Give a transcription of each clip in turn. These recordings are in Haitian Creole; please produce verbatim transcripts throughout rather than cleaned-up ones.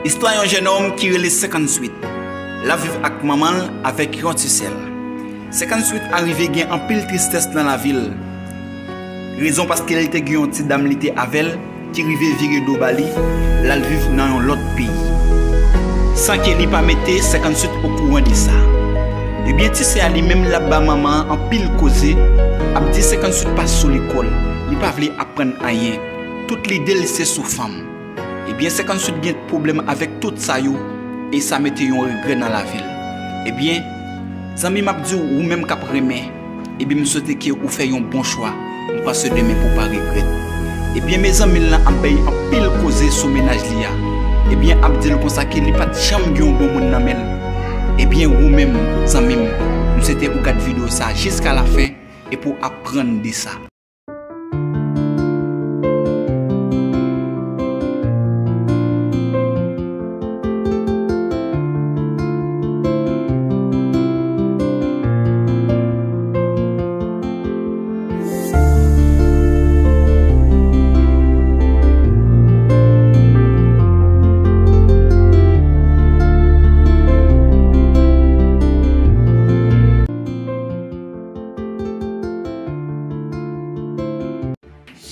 Istwa yon jennonm ki rele Senkannswit. L ap viv ak manman l avèk yon ti sè l. Senkannswit arive gen anpil tristès nan lavi l. Rezon paske li te gen yon ti dam li te avè l ki rive vire do ba li, l al viv nan yon lòt peyi. San ke li pa mete Senkannswit okouran de sa. Ebyen, ti sè a li menm l ap ba manman an anpil koze, ap di Senkannswit pa sou lekòl, li pa vle aprann anyen. Tout lide l se sou fanm. Ebyen, Senkannswit gen pwoblèm avèk tout sa yo, e sa mete yon regrè nan lavi l. Ebyen, zanmi m ap di w, ou menm k ap renmen, ebyen, m swete ke ou fè yon bon chwa. M panse demen pou w pa regrèt. Ebyen, mezanmi l lan ap bay anpil koze sou mennaj li a. Ebyen, ap di l konsa ke li pa t janm gen yon bon moun nan men l. Ebyen, ou menm, zanmi m, m swete ou gad videyo sa a jiska lafen e pou w aprann de sa.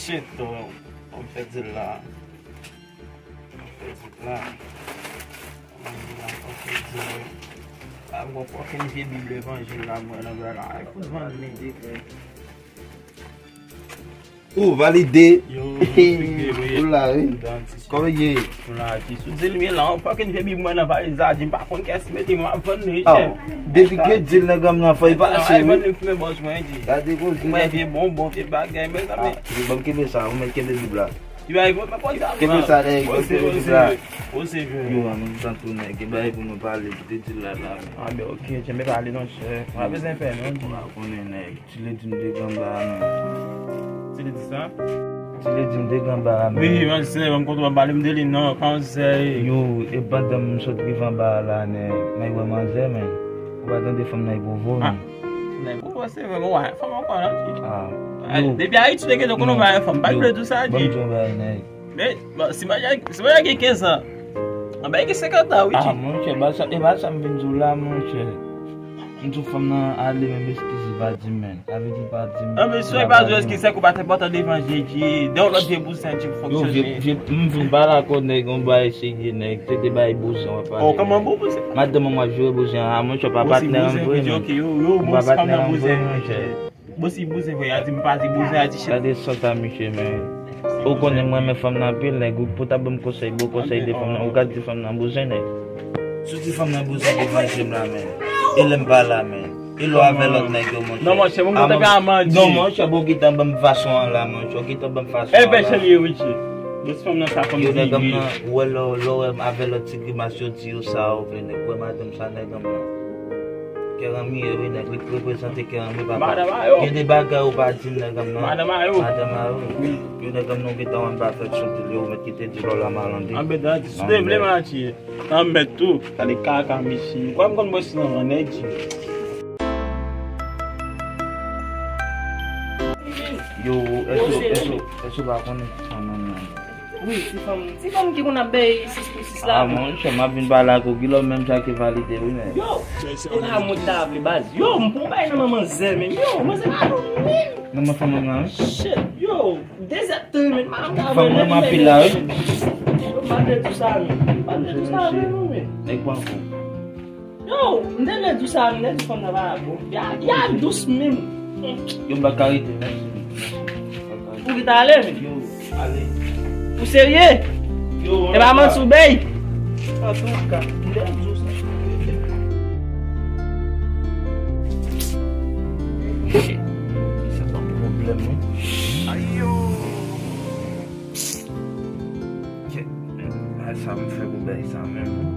Shit, oh, on fè di la. On fè di la. On fè di la. Pa gon fòkin vye Bib Levanjil la, mwen, nan bra la. Ay, fout vann li. Ou valide. Yo, ou la, wi. Kòman ye? Ou la, ki sou di l, men la, on fòkin vye Bib mwen nan valiz la, di m pa konn kiyès ki mete m ap vann li, chè. Depi ke di l nan gam nan fò, li pa lase, wi. Vann li fimen bòs mwen, di. Gade koze. Mwen vye bonbon, vye bagay, mezanmi. Bon, kenbe sa, ou mèt kenbe Bib la. Kenbe sa, nèg, kenbe Bib la. Yo, an nou tantou, nèg, gen bagay pou nou pale, kite di l la, la. Ah, ben, ok, kenbe pale, non, chè. Mwen pa bezwen pè, non, di. Ou pa konnen, nèg. Ti Ledi m te gen anba a, men. Ti Ledi sa? Ti Ledi m te gen anba a, men. Wi, manzè, ban m kontre, ban m pale m de li, non, pa manzè. Yo, e pandan m sot rive anba a la, nèg, nèg wè manzè, men. Ou pa tande fanm nan e povo, men. Nèg, ou panse vre, ou wè fanm ankò, non? Ah, yo. Depi Ayiti, nèg, ou konnen ou pa wè fanm. Pa vle di sa, di. Ban m di yon bagay, nèg. Men, bon, si manzè, si manzè gen kenz an, anben, gen senkant an, wi, ti. Ah, monchè, ba sa, e ba sa m vin di w la, monchè. M di w fanm nan ale, menm eskiz li pa di m, men. Sa vle di l pa di m. Ah, men si w pa di w eskiz, se ke w pa t enpòtan devan Jezi. De yon lòt vye bouzen ti fonksyone. Yo, vye, vye, m vin pale ak ou, nèg, yon bagay serye, nèg. Se de bagay bouzen w ap pale. Oh, kòman bon bouzen? Madanm mwen ap jere bouzen an, ah, monchè, pa patnè an vre, men. Ok, yo, yo, bon, se fanm nan bouzen, monchè. Bon, si bouzen vre, a di m pa di bouzen, a di chèf. Gade sòt a misye, men. Ou konnen mwen renmen fanm nan anpil, nèg, ou pou ta ban m konsèy, bon konsèy de fanm nan, ou ka di fanm nan bouzen, nèg. Si w di fanm nan bouzen devan je m la, men. E lè m pa la, men. E lè w avè lòt nèg yo, monchè. Non, monchè, bon, gentan ban m vason an la, monchè, ou gentan ban m fason an la. E bèl chèlye, Richie. Bon, si fanm nan sa fanm di, wi. Yo, nèg an m nan, ou wè lè, lè w wè m avè lòt ti grimas yo di yo sa, ou vle nèg, wè madanm sa, nèg an m nan. Kè ranmye, wi, nèg, li reprezante kè ranmye, papa. Madanm a yo. Gen de bagay ou pa di m, nèg an m nan. Madanm a yo. Madanm a yo. Wi. Yo, nèg an m nan, ou gentan wè m pa fè sou di l, yo, ou mèt kite di l la malande. Anben, dan, si w te vle m atire. Anben, tou. Gade kaka, misye. Ou kwè m konn bwè si nan nèg, ti. Yo, èske, èske, èske w pa konnen ki fanm nan, non? Wi, ti fanm, ti fanm ki konn ap bay sis pou sis la. Ah, monchè, m ap vin pale ak ou, Guilò, menm jan ke Valide, wi, men. Yo, e pa mwen ki ta vle, baz. Yo, m pran yon bagay nan men manzè, men. Yo, manzè pa dòmi, men. Nan men fanm nan, wi. Shit, yo, dezè tan, men, m pa ka wè fanm nan anpil la, wi. Yo, m pa vle di sa, men. M pa vle di sa, men, non, men. Nèg pran kou. Yo, m te vle di w sa, m te di fanm nan pa bon. Ya, ya dous menm. Yo, m pa ka rete, mèsi. Ou ki ta ale, men? Yo, ale. Ou serye? Yo, e pa manti ou bay? Antouka, m te di w sa. Shit. Se pa pwoblèm, wi. Ayo. Kèt, men, bagay sa m fè pou bagay sa menm.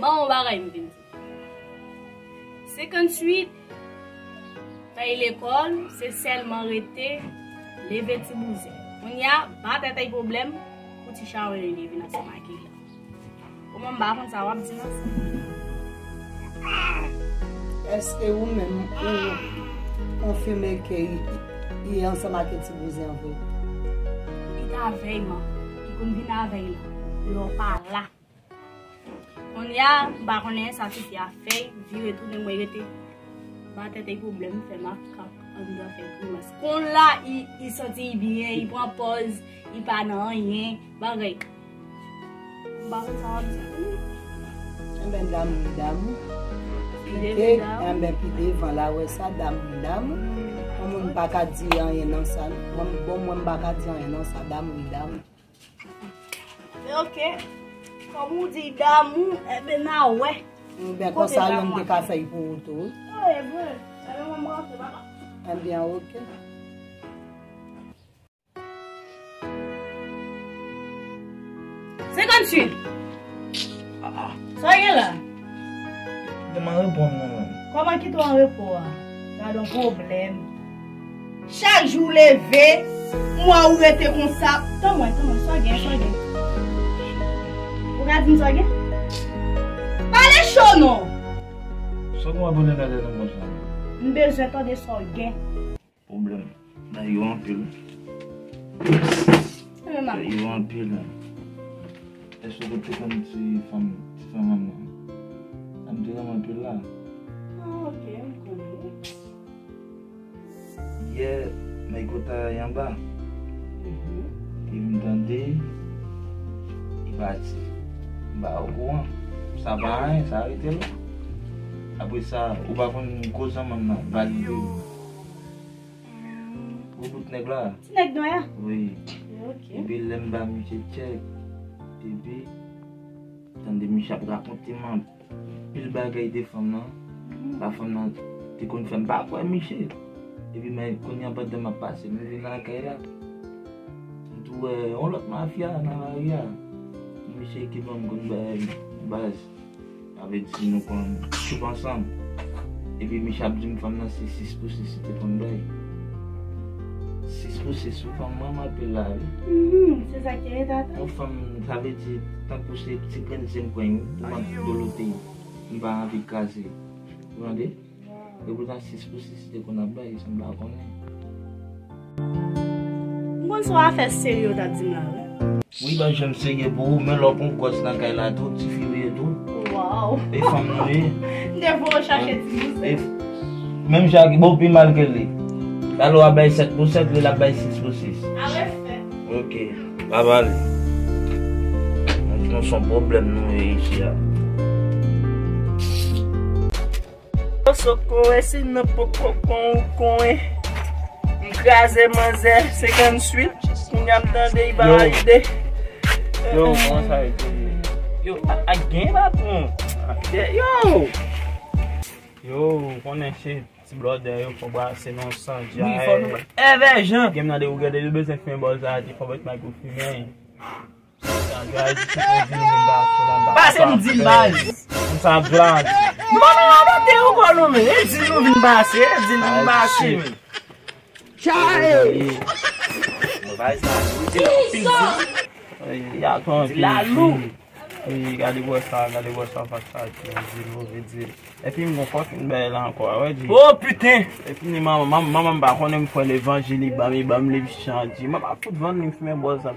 Ban yon bagay m vin di. Senkantuit, fè lekòl, se sèlman rete leve ti bouzen. Kounye a, ba tèt ay pwoblèm, Ti Charlene vin ansanm ak Keyla. Ou menm m pa konn sa w ap di nan sa. Èske ou menm ou konfime ke li, li ansanm ak ti bouzen an vre? Li t avè y, man. Li konn vin avè y la. Lè w pa la. Kounye a, m pa konnen sa tifi a fè, vire tounen mwen rete. Ba tèt li pwoblèm, fè makak anndan, fè grimas. Kounye a, li, li santi li byen, li pran pòz, li pa nan anyen, bagay. M pa konn sa w ap di pou li. Enben, damou, damou. Pi devan, damou. Enben, pi devan, la wè sa, damou, damou. Yon moun pa ka di anyen nan sa. Mwen, bon, mwen, m pa ka di anyen nan sa, damou, damou. Men oke. Kòm ou di damou, enben, n a wè. Enben, konsa, yon te ka fè l pou ou tou. Ah, e vre. Enben, mwen, m rantre, papa. Enben, oke. Senkanntuit. Ah, ah. Sa w gen la? Kite m an repo m nan, menm. Kòman kite w an repo a? Gad yon pwoblèm. Chak jou w leve, m wè ou rete konsa. Tann mwen, tann mwen, sa w gen, sa w gen? Ou ka di m sa w gen? Pale cho non! Sa w gen w ap rele nan tèt mwen konsa? M bezwen tande sa w gen. Pwoblèm. Nan yo anpil. Yo anpil. Èske w te konn ti fanm, ti fanm nan? Sa m te renmen anpil la. Ah, ok, m konnen. Yè, Mayko ta anba. Mhm. Li vin tande, li pati. M pa okouran. Sa pa anyen, sa rete la. Apre sa, ou pa konn gwo zanmanm nan, Valide. Gwo bout nèg la. Ti nèg nwè a? Wi. Ok. Epi lè m ba misye tchèk, epi tande misye ap rakonte m anpil bagay de fanm nan. Mhm. Sa fanm nan te konn fè m pa kwè misye. Epi men kounye a pandan m ap pase, m vin lakay la. M tou wè yon lòt mafya nan lari a. Misye ki ban m konn bay baz. Sa vle di nou konn choup ansanm. Epi misye ap di m fanm nan se sis pou sis li te konn bay. Sis pou sis, yon fanm mwen m apel la, wi. Mhm, se sa ki rete atò. Yon fanm, sa vle di, tankou se ti grenn zen kwen, wi, pou m ap dolote, m pa anvi kraze. Ou tande? Epoutan sis pou sis te konn ap bay, sa m pa konnen. M konn se yon afè serye w t ap di m la, wi. Wi, ban jan m serye pou ou, men lè w pran kòs nan kay la tou, tifi ou ye tou. Waw. E fanm nou ye. M te voye w chache ti bouzen. Menm jan ak bon pi mal ke li. Talè w ap bay sèt pou sèt, li l ap bay sis pou sis. A refè. Ok, pa pale. Nou se yon pwoblèm nou ye isi a. Yo sot konwen si nan poko konwen. M kraze manzè senkanntuit. Kounye a m tande li pa valide. Yo, kòman sa ye? Yo, a, a gen patwon. Yo. Yo, konnen se ti blòdè yo fò brase non san djay. Wi, fò nou èvè jan. Gen m tande ou gade yo bezwen fimen bòz la, di fò mèt Mayko fimen. Pase m di l baz. Konsa blag. Manman radote ou kò nou men. E di nou vin pase, e di nou vin pase men. Chay! Baz la lou, di l anpil di. Ey, y a twò anpil di. Ey, gade bò sa, gade bò sa, fak sa, di l, di l, di l. Epi m gon fòk m bay la ankò, a wè di. Oh, piten! Epi ni manman, manman, manman m pa konnen m kwè levanjil, li ban m, li ban m, li chan di. Mwen pa fout vann li, m fimen bòz sa.